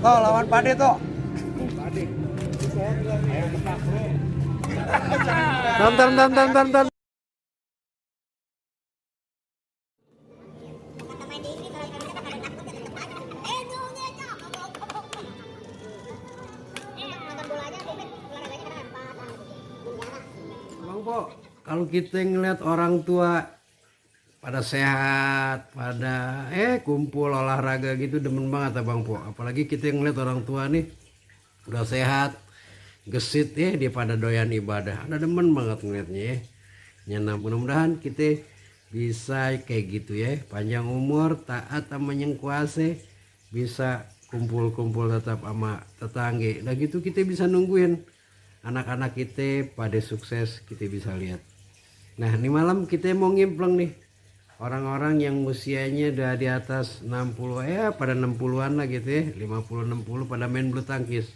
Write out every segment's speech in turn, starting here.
Toh lawan Pade toh. Tonton. Bang Po, kalau kita ngeliat orang tua pada sehat, pada kumpul olahraga gitu demen banget Bang Po. Apalagi kita ngeliat orang tua nih udah sehat, gesit dia pada doyan ibadah. Ada demen banget ngeliatnya ya. Nyenam, mudah-mudahan kita bisa kayak gitu ya, panjang umur, taat sama yang kuasa, bisa kumpul-kumpul tetap sama tetangga. Nah gitu kita bisa nungguin anak-anak kita pada sukses, kita bisa lihat. Nah ini malam kita mau ngimpleng nih orang-orang yang usianya udah di atas 60 pada 60-an lah gitu ya, 50-60 pada main bulu tangkis.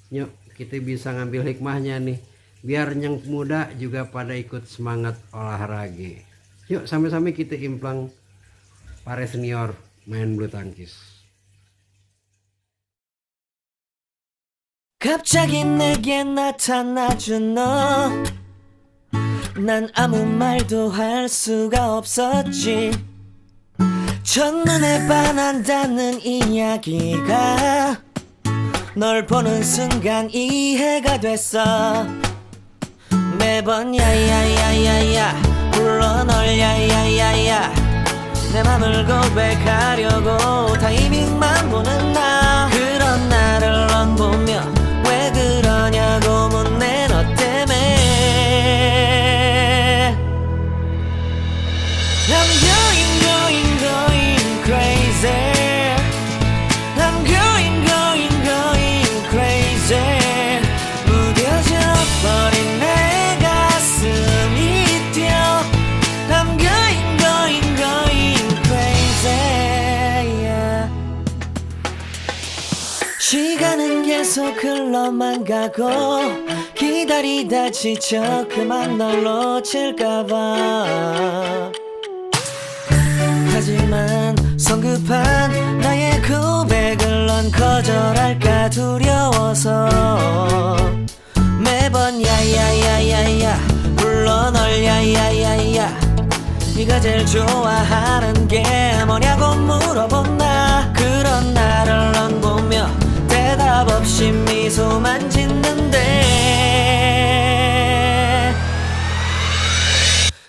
Yuk kita bisa ngambil hikmahnya nih, biar yang muda juga pada ikut semangat olahraga. Yuk sama-sama kita implang para senior main bulu tangkis. 갑자기 내게 나타나준 너, 난 아무 말도 할 수가 없었지. 첫눈에 반한다는 이야기가 널 보는 순간 이해가 됐어. 매번 야야야야야 불러 널 야야야야, 내 맘을 고백하려고 타이밍만 보는 나. 그런 나를 넌 보며 왜 그러냐고 묻네 너 때문에. I'm going crazy. I'm going crazy. 무뎌져 버린 내 가슴이 뛰어. I'm going crazy. Yeah. 시간은 계속 흘러만 가고 기다리다 지쳐 그만 널 놓칠까봐. 하지만 성급한 나의 고백을 넌 거절할까 두려워서 매번 야야야야야 불러 널 야야야야. 네가 제일 좋아하는 게 뭐냐고 물어본 나. 그런 나를 넌 보며 대답 없이 미소만 짓는데.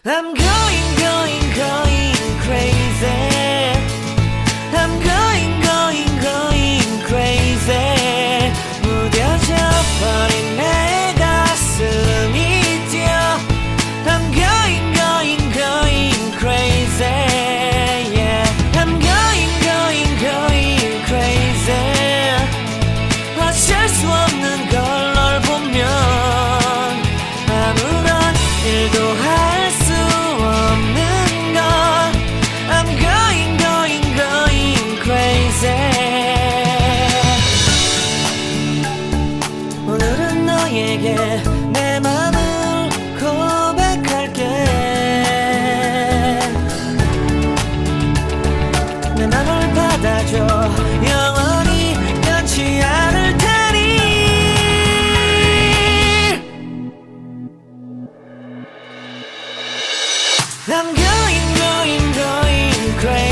I'm going crazy. I'm going crazy. 무뎌져 버린 내 가슴이 뛰어. I'm going crazy. Yeah. I'm going crazy. 어쩔 수 없는 걸 널 보면 아무런 일도 할 수 없는 걸. I'm going crazy. 오늘은 너에게 내 맘을 고백할게. 내 맘을 받아줘. 영원히 변치 않을 테니. I'm going crazy.